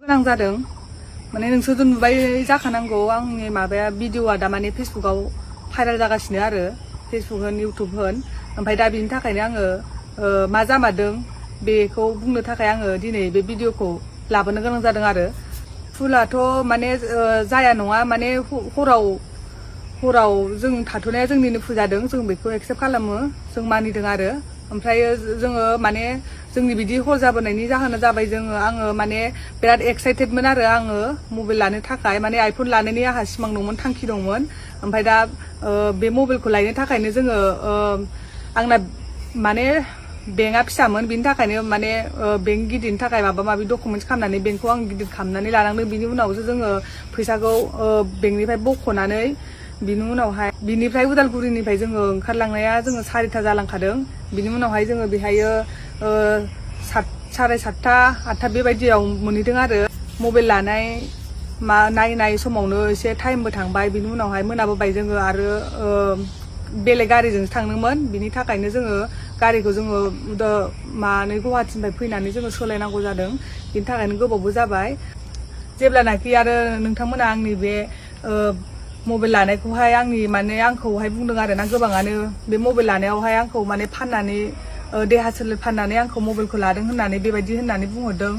गोनां जादों माने नोंसोरथ' नुबाय जाखानांगौ आंनि माबाया भिडिअआ दा माने फेसबुकाव भाइरेल जागासिनो आरो फेसबुक होन इउटुब होन ओमफ्राय दा बिनि थाखायनो आङो मा जामारदों बेखौ बुंनो थाखाय आङो दिनै बे भिडिअखौ लाबोनो गोनां जादों आरो फुलाथ' माने जाया नङा माने हराव जों थाथ'नाया जोंनिनो भुल जादों जों बेखौ एक्सेप्ट खालामो जों मानिदों आरो ओमफ्राय जोङो माने जोंनि बिदि हर जाबोनायनि जाहोना जाबाय आङो माने बिराद एक्साइटेडमोन आरो आङो मबाइल लानो थाखाय माने आइफन लानायनि आंहा सिमां दंमोन थांखि दंमोन ओमफ्राय दा बे मबाइलखौ लायनो थाखायनो जोङो आंना माने बेंकआ फिसामोन बिनि थाखायनो माने बेंक गिदिरनि थाखाय माबा माबि डकुमेन्टस खालामनानै बेंकखौ आं गिदिर खालामनानै लानांदों बिनि उनावसो जोङो फैसाखौ बेंकनिफ्राय बख'नानै बिनि उनावहाय बिनिफ्राय उदालगुरिनिफ्राय जोङो ओंखारलांनाया जोङो 4ता जालांखादों बिनि उनावहाय जोङो बेहायो 7:30 8ता बेबायदियाव मोनहैदों आरो मबाइल लानाय नायनाय समावनो एसे टाइमबो थांबाय बिनि उनावहाय मोनाबोबाय जोङो आरो बेलेग गारिजोंसो थांदोंमोन बिनि थाखायनो जोङो गारिखौ जोङो गुवाहाटीनिफ्राय फैनानै जोङो सोलायनांगौ जादों बिनि थाखायनो गोबावबो जाबाय जेब्लानाखि आरो नोंथांमोना आंनि बे मबाइल लानायखौहाय आंखौहाय बुंदों आरो ना गोबाङानो बे मबाइल लानायावहाय आंखौ माने फाननानै देहा सोलेर फाननानै आंखौ मबाइलखौ लादों होननानै बेबायदि होननानै बुंहरदों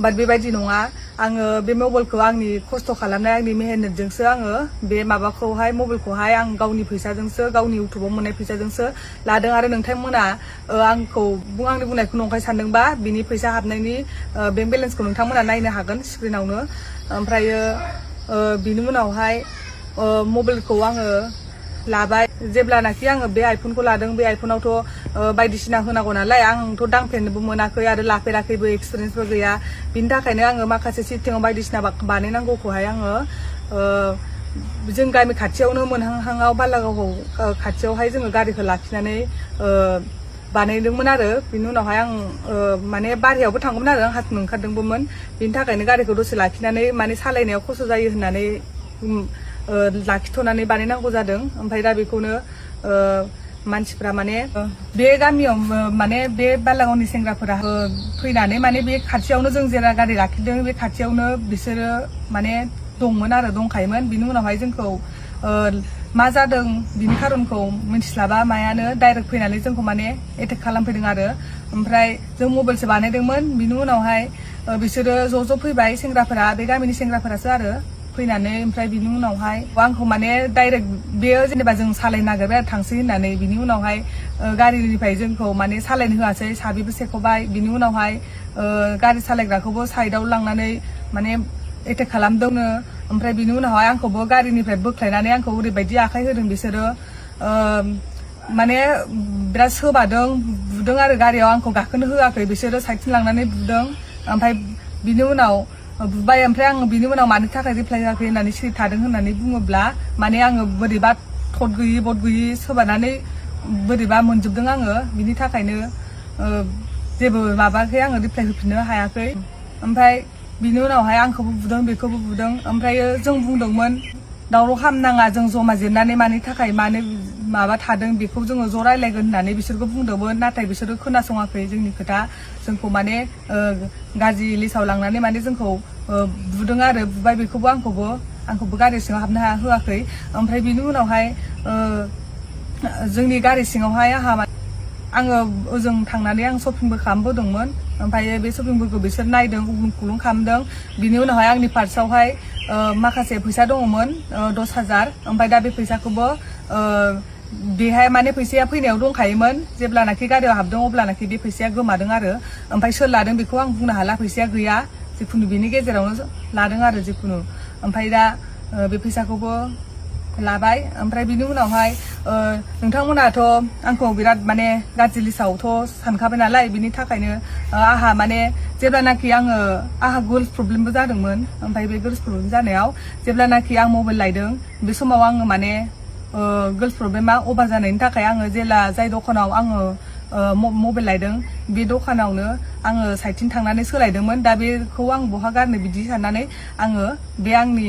बाट बेबायदि नङा आङो बे मबाइलखौ आंनि खस्थ' खालामनाय आंनि मेहनतजोंसो आङो बे मबाइलखौहाय आं गावनि फैसाजोंसो गावनि इउटुबाव मोननाय फैसाजोंसो लादों आरो नोंथांमोना आंनि बुंनायखौ नंखाय सानदोंबा बिनि फैसा हाबनायनि बेंक बेलेन्सखौ नोंथांमोना नायनो हागोन स्क्रिनावनो ओमफ्रायो बिनि उनावहाय मबाइलखौ आङो लाबाय जेब्लानाखि आङो बे आइफनखौ लादों बे आइफनावथ' बायदिसिना होनांगौ नालाय आंथ' दांफेरनोबो मोनाखै आरो लाफेराखैबो एक्सपिरियेन्सबो गैया बिनि थाखायनो आङो माखासे सेटिंआव बायदिसिना बानायनांगौखौहाय आङो जों गामि खाथियावनो मोनहांहांआव बालागाव खाथियावहाय जोङो गारिखौ लाखिनानै बानायदोंमोन आरो बिनि उनावहाय आं माने बारहायावबो थांगौमोन आरो आं हाथिनो ओंखारदोंबोमोन बिनि थाखायनो गारिखौ दसे लाखिनानै माने सालायनायाव खस्थ' जायो होननानै लाखिथ'नानै बानायनांगौ जादों ओमफ्राय दा बेखौनो मानसिफ्रा माने बे गामियाव माने बे बालागावनि सेंग्राफोरा फैनानै माने बे खाथियावनो जों जेरा गारि लाखिदों बे खाथियावनो बिसोरो माने दंमोन आरो दंखायोमोन बिनि उनावहाय जोंखौ मा जादों बिनि खारनखौ मिथिस्लाबा मायानो डाइरेक्ट फैनानै जोंखौ माने एटेक खालामफैदों आरो ओमफ्राय जों मबाइलसो बानायदोंमोन बिनि उनावहाय बिसोरो ज' फैबाय सेंग्राफोरा बे गामिनि सेंग्राफोरासो आरो फैनानै ओमफ्राय बिनि उनावहाय आंखौ माने डाइरेक्ट बेयो जेनेबा जों सालायनो नागिरबाय आरो थांसै होननानै बिनि उनावहाय गारिनिफ्राय जोंखौ माने सालायनो होआसै साबिबो सेख'बाय बिनि उनावहाय गारि सालायग्राखौबो साइडआव लांनानै माने एटेक खालामदोंनो ओमफ्राय बिनि उनावहाय आंखौबो गारिनिफ्राय बोख्लायनानै आंखौ ओरैबायदि आखाइ होदों बिसोरो माने बिराद सोबादों बुदों आरो गारियाव आंखौ गाखोनो होआखै बिसोरो साइडथिं लांनानै बुदों ओमफ्राय बिनि उनाव बुबाय ओमफ्राय आङो बिनि उनाव मानि थाखाय रिप्लाय होआखै होननानै सिरि थादों होननानै बुङोब्ला माने आङो बोरैबा थद गैयि बद गैयि सोबानानै बोरैबा मोनजोबदों आङो बिनि थाखायनो जेबो माबाखै आङो रिप्लाय होफिननो हायाखै ओमफ्राय बिनि उनावहाय आंखौबो बुदों बेखौबो बुदों ओमफ्राय जों बुंदोंमोन दावराव खालामनाङा जों जमा जिरनानै मानि थाखाय मानो माबा थादों बेखौ जोङो ज' रायलायगोन होननानै बिसोरखौ बुंदोंमोन नाथाय बिसोरो खोनासङाखै जोंनि खोथा जोंखौ माने गाज्रि लिस्टआव लांनानै माने जोंखौ बुदों आरो बुबाय बेखौबो आंखौबो गारि सिङाव हाबनो होआखै ओमफ्राय बिनि उनावहाय जोंनि गारि सिङावहाय आङो ओजों थांनानै आं शपिंबो खालामबोदोंमोन ओमफ्राय बे शपिंफोरखौ बिसोर नायदों उग्लुं खुग्लुं खालामदों बिनि उनावहाय आंनि पार्सआवहाय माखासे फैसा दङमोन 10,000 ओमफ्राय दा बे फैसाखौबो बेहाय माने फैसाया फैनायाव दंखायोमोन जेब्लानाखि गारियाव हाबदों अब्लानाखि बे फैसाया गोमादों आरो ओमफ्राय सोर लादों बेखौ आं बुंनो हाला फैसाया गैया जिखुनु बिनि गेजेरावनो लादों आरो जिखुनु ओमफ्राय दा बे फैसाखौबो लाबाय ओमफ्राय बिनि उनावहाय नोंथांमोनाथ' आंखौ बिराद माने गाज्रि लिस्टआवथ' सानखाबाय नालाय बिनि थाखायनो आहा माने जेब्लानाखि आहा गर्ल्स प्रब्लेमबो जादोंमोन ओमफ्राय बे गर्ल्स प्रब्लेम जानायाव जेब्लानाखि आं मबाइल लायदों बे समाव आङो माने गर्ल्स प्रब्लेमा अभार जानायनि थाखाय आङो जाय दखानाव आङो मबाइल लायदों बे दखानावनो आङो साइडथिं थांनानै सोलायदोंमोन दा बेखौ आं बहा गारनो बिदि साननानै आङो बे आंनि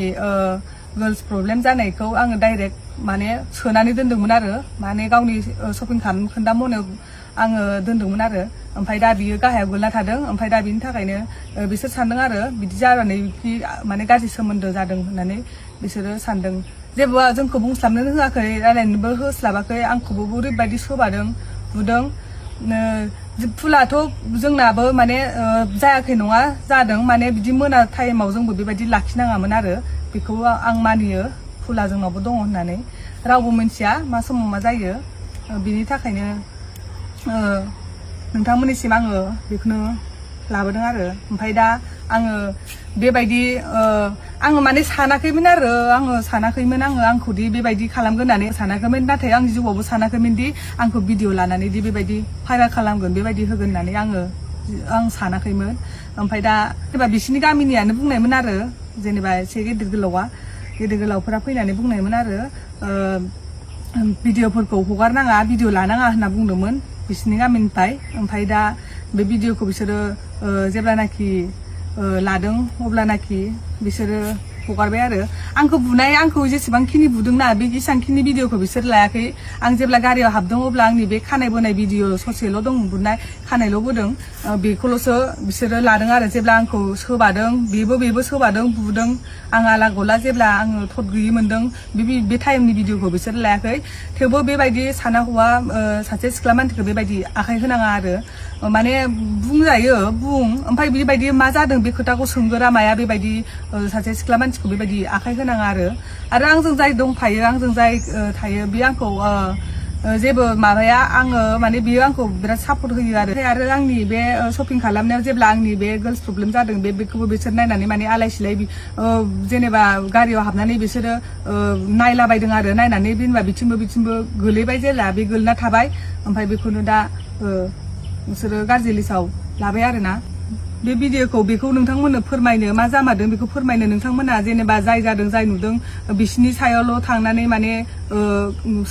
गर्ल्स प्रब्लेम जानायखौ आङो डाइरेक्ट माने सोनानै दोनदोंमोन आरो माने गावनि शपिं खालामनो खोन्दा मनायाव आङो दोनदोंमोन आरो ओमफ्राय दा बियो गाहायाव गोलैना थादों ओमफ्राय दा बिनि थाखायनो बिसोर सानदों आरो बिदि जानानै माने गाज्रि सोमोन्दो जादों होननानै बिसोरो सानदों जेबो जोंखौ बुंस्लाबनो होआखै रायलायनोबो होस्लाबाखै आंखौबो ओरैबायदि सोबादों बुदों फुलाथ' जोंनाबो माने जायाखै नङा जादों माने बिदि मोना टाइमाव जोंबो बेबायदि लाखिनाङामोन आरो बेखौ आं मानियो फुला जोंनावबो दङ होननानै रावबो मिथिया मा समाव मा जायो बिनि थाखायनो नोंथांमोननिसिम आङो बेखौनो लाबोदों आरो ओमफ्राय दा आङो बेबायदि आङो माने सानाखैमोन आरो आंखौदि बेबायदि खालामगोन होननानै सानाखैमोन नाथाय आं जिउआवबो सानाखैमोन दि आंखौ भिडिअ लानानै दि बेबायदि भाइरेल खालामगोन बेबायदि होगोन होननानै आं सानाखैमोन ओमफ्राय दा जेनेबा बिसिनि गामिनियानो बुंनायमोन आरो जेनेबा एसे गेदेर गोलावफोरा फैनानै बुंनायमोन आरो भिडिअफोरखौ हगारनाङा भिडिअ लानाङा होनना बुंदोंमोन बिसिनि गामिनिफ्राय ओमफ्राय दा बे भिडिअखौ बिसोरो जेब्लानाखि लादों अब्लानाखि बिसोरो हगारबाय आरो आंखौ बुनाय आंखौ जेसेबांखिनि बुदोंना बे एसांखिनि भिडिअखौ बिसोर लायाखै आं जेब्ला गारियाव हाबदों अब्ला आंनि बे खानाय बोनाय भिडिअ ससेल' दं बुनाय खानायल' बोदों बेखौल'सो बिसोरो लादों आरो जेब्ला आंखौ सोबादों बेबो सोबादों बुदों आं आला गला जेब्ला आङो थद गैयि मोनदों बे टाइमनि भिडिअखौ बिसोर लायाखै थेवबो बेबायदि साना हौवा सासे सिख्ला मानसिखौ बेबायदि आखाइ होनाङा आरो माने बुंजायो ओमफ्राय बेबायदि मा जादों बे खोथाखौ सोंगोरा माया बेबायदि सासे सिख्ला मानसिखौ बेबायदि आखाइ होनाङा आरो आंजों जाय दंफायो आंजों जाय थायो बे आंखौ जेबो माबाया आङो माने बियो आंखौ बिराद सापर्ट होयो आरो आंनि बे शपिं खालामनायाव जेब्ला आंनि बे गार्ल्स प्रब्लेम जादों बेखौबो बिसोर नायनानै माने आलाय सिलाय जेनेबा गारियाव हाबनानै बिसोरो नायलाबायदों आरो नायनानै जेनेबा बिथिंबो गोलैबाय जेला बे गोलैना थाबाय ओमफ्राय बेखौनो दा बिसोरो गाज्रि लिस्टआव लाबाय आरोना बे भिडिअखौ बेखौ नोंथांमोननो फोरमायनो मा जामारदों बेखौ फोरमायनो नोंथांमोना जेनेबा जाय जादों जाय नुदों बिसिनि सायावल' थांनानै माने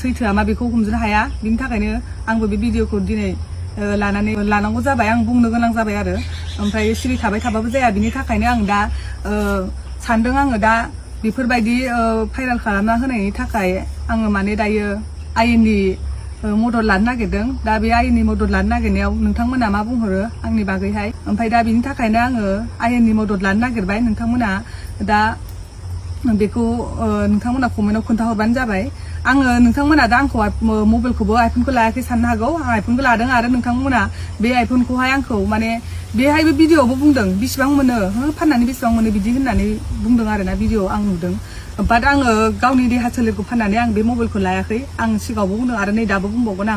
सैथोआ मा बेखौ हमजोबनो हाया बिनि थाखायनो आंबो बे भिडिअखौ दिनै लानांगौ जाबाय आं बुंनो गोनां जाबाय आरो ओमफ्राय सिरि थाबाय थाबाबो जाया बिनि थाखायनो आं दा सानदों आङो दा बेफोरबायदि भाइरेल खालामना होनायनि थाखाय आङो माने दायो आयेननि मदद लानो नागिरदों दा बे आयेननि मदद लानो नागिरनायाव नोंथांमोना मा बुंहरो आंनि बागैहाय ओमफ्राय दा बिनि थाखायनो आङो आयेननि मदद लानो नागिरबाय नोंथांमोना दा बेखौ नोंथांमोना कमेन्टआव खोन्थाहरबानो जाबाय आङो नोंथांमोना दा आंखौ मबाइलखौबो आइफनखौ लायाखै साननो हागौ आं आइफनखौ लादों आरो नोंथांमोना बे आइफनखौहाय आंखौ माने बेहायबो भिडिअआवबो बुंदों बेसेबां मोनो फाननानै बेसेबां मोनो बिदि होननानै बुंदों आरोना भिडिअ आं नुदों बाट आङो गावनि देहा सोलेरखौ फाननानै आं बे मबाइलखौ लायाखै आं सिगाङावबो बुंदों आरो नै दाबो बुंबावगोन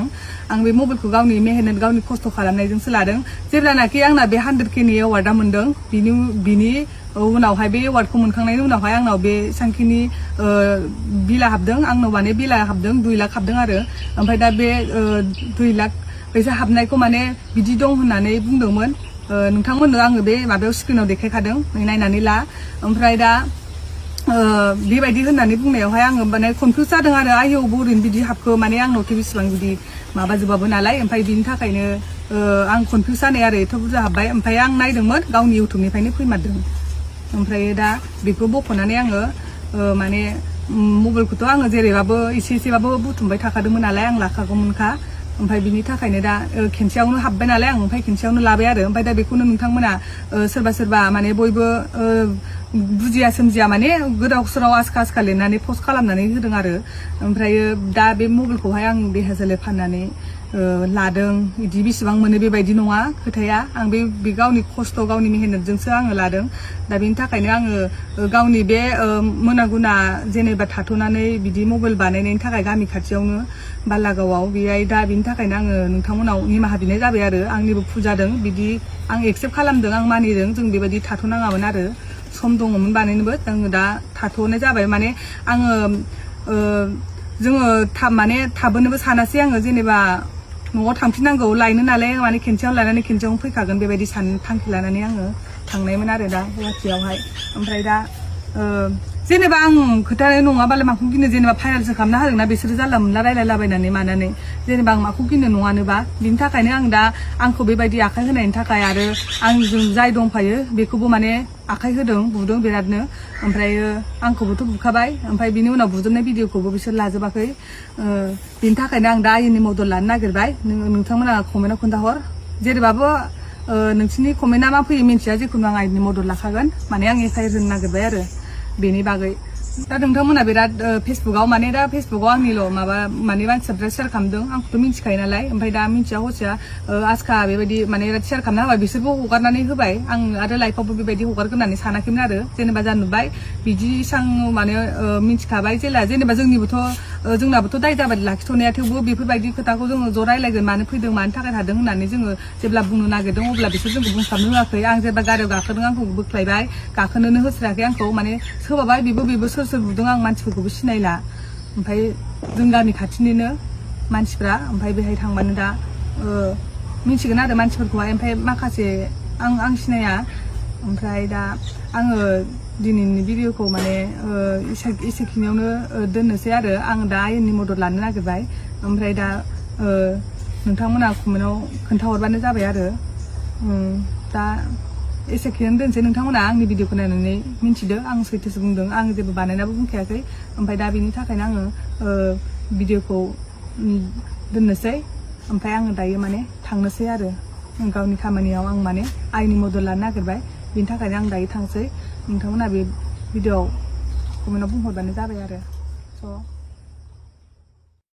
आं बे मबाइलखौ गावनि मेहनत गावनि खस्थ' खालामनायजोंसो लादों जेब्लानाखि आंना बे 100K एवार्डआ मोनदों बिनि उनावहाय बे एवार्डखौ मोनखांनायनि उनावहाय आंनाव बे सांखिनि बिला हाबदों आंनाव माने बिला हाबदों 2 लाख हाबदों आरो ओमफ्राय दा बे 2 लाख फैसा हाबनायखौ माने बिदि दं होननानै बुंदोंमोन नोंथांमोननो आङो बे माबायाव स्क्रिनाव देखायखादों नायनानै ला ओमफ्राय दा बेबायदि होननानै बुंनायावहाय आङो माने कनफिउज जादों आरो आयौ बोरैनो बिदि हाबखो माने आंनावथ' बेसेबां बिदि माबाजोबाबो नालाय ओमफ्राय बिनि थाखायनो आं कनफिउज जानाय आरो एथ' बुरजा हाबबाय ओमफ्राय आं नायदोंमोन गावनि इउटुबनिफ्रायनो फैमारदों ओमफ्राय दा बेखौ बख'नानै आङो माने मबाइलखौथ' आङो जेरैबाबो एसेबाबो बुथुमबाय थाखादोंमोन नालाय आं लाखागौमोनखा ओमफ्राय बिनि थाखायनो दा खेनसेयावनो हाबबाय नालाय आं ओमफ्राय खेनसेयावनो लाबाय आरो ओमफ्राय दा बेखौनो नोंथांमोना सोरबा माने बयबो बुजिया सोमजिया माने गोदाव सोराव आसखा लिरनानै पस्ट खालामनानै होदों आरो ओमफ्रायो दा बे मबाइलखौहाय आं देहा सोलेर फाननानै लादों बिदि बेसेबां मोनो बेबायदि नङा खोथाया आं बे गावनि खस्थ' गावनि मेहनतजोंसो आङो लादों दा बेनि थाखायनो आङो गावनि बे मोना गुना जेनेबा थाथ'नानै बिदि मबाइल बानायनायनि थाखाय गामि खाथियावनो बालागावआव बेहाय दा बिनि थाखायनो आङो नोंथांमोनाव निमाहा बिनाय जाबाय आरो आंनिबो भुल जादों बिदि आं एक्सेप्ट खालामदों आं मानिदों जों बेबायदि थाथ'नाङामोन आरो सम दङमोन बानायनोबो आङो दा थाथ'नाय जाबाय माने आङो जोङो माने थाबोनोबो सानासै आङो जेनेबा न'आव थांफिननांगौ लायनो नालाय माने खेनसेयावनो लायनानै खेनसेयावनो फैखागोन बेबायदि थांखि लानानै आङो थांनायमोन आरो दा गुवाहाटियावहाय ओमफ्राय दा जेनेबा आं खोथानाय नङाबालाय माखौ गिनो जेनेबा फाइनालसो खालामना होदोंना बिसोरो जानला मोनला रायलायलाबायनानै मानानै जेनेबा आं माखौ गिनो नङानोबा बिनि थाखायनो आं दा आंखौ बेबायदि आखाइ होनायनि थाखाय आरो आंजों जाय दंफायो बेखौबो माने आखाइ होदों बुदों बिरादनो ओमफ्रायो आंखौबोथ' बुखाबाय ओमफ्राय बिनि उनाव बुजोबनाय भिडिअखौबो बिसोर लाजोबाखै बिनि थाखायनो आं दा आयेननि मदद लानो नागिरबाय नोंथांमोना कमेन्टआव खोन्थाहर जेरैबाबो नोंसिनि कमेन्टआ मा फैयो मिन्थिया जिखुनु आं आयेननि मदद लाखागोन माने आं एफआइआर होनो नागिरबाय आरो बेनि बागै दा नोंथांमोना बिराद फेसबुकआव माने दा फेसबुकआव आंनिल' माबा माने मानसिफ्रा शेयार खालामदों आंखौथ' मिन्थिखायो नालाय ओमफ्राय दा मिन्थिया हसिया आजखा बेबायदि माने बिराद शेयार खालामना होबाय बिसोरबो हगारनानै होबाय आं आरो लाइफआवबो बेबायदि हगारगोन होननानै सानाखैमोन आरो जेनेबा जा नुबाय बिदि सां माने मिन्थिखाबाय जेनेबा जोंनाबोथ' दाय जाबाय लाखिथ'नाया थेवबो बेफोरबायदि खोथाखौ जोङो ज' रायलायगोन मानो फैदों मानि थाखाय थादों होननानै जोङो जेब्ला बुंनो नागिरदों अब्ला बिसोर जोंखौ बुंस्लाबनो होआखै आं जेब्ला गारियाव गाखोदों आंखौ बोख्लायबाय गाखोनोनो होस्रायाखै आंखौ माने सोबाबाय बेबो सोर बुदों आं मानसिफोरखौबो सिनायला ओमफ्राय जों गामि खाथिनिनो मानसिफ्रा ओमफ्राय बेहाय थांबानो दा मिन्थिगोन आरो मानसिफोरखौहाय ओमफ्राय माखासे आं सिनाया ओमफ्राय दा आङो दिनैनि भिडिअखौ माने एसेखिनियावनो दोननोसै आरो आं दा आयेननि मदद लानो नागिरबाय ओमफ्राय दा नोंथांमोना कमेन्टआव खोन्थाहरबानो जाबाय आरो दा एसेखिनियावनो दोनसै नोंथांमोना आंनि भिडिअखौ नायनानै मिन्थिदो आं सैथोसो बुंदों आं जेबो बानायनाबो बुंखायाखै ओमफ्राय दा बेनि थाखायनो आङो भिडिअखौ दोननोसै ओमफ्राय आङो दायो माने थांनोसै आरो गावनि खामानियाव आं माने आयेननि मदद लानो नागिरबाय बिनि थाखायनो आं दायो थांसै नोंथांमोना बे भिडिअआव कमेन्टआव बुंहरबानो जाबाय आरो स'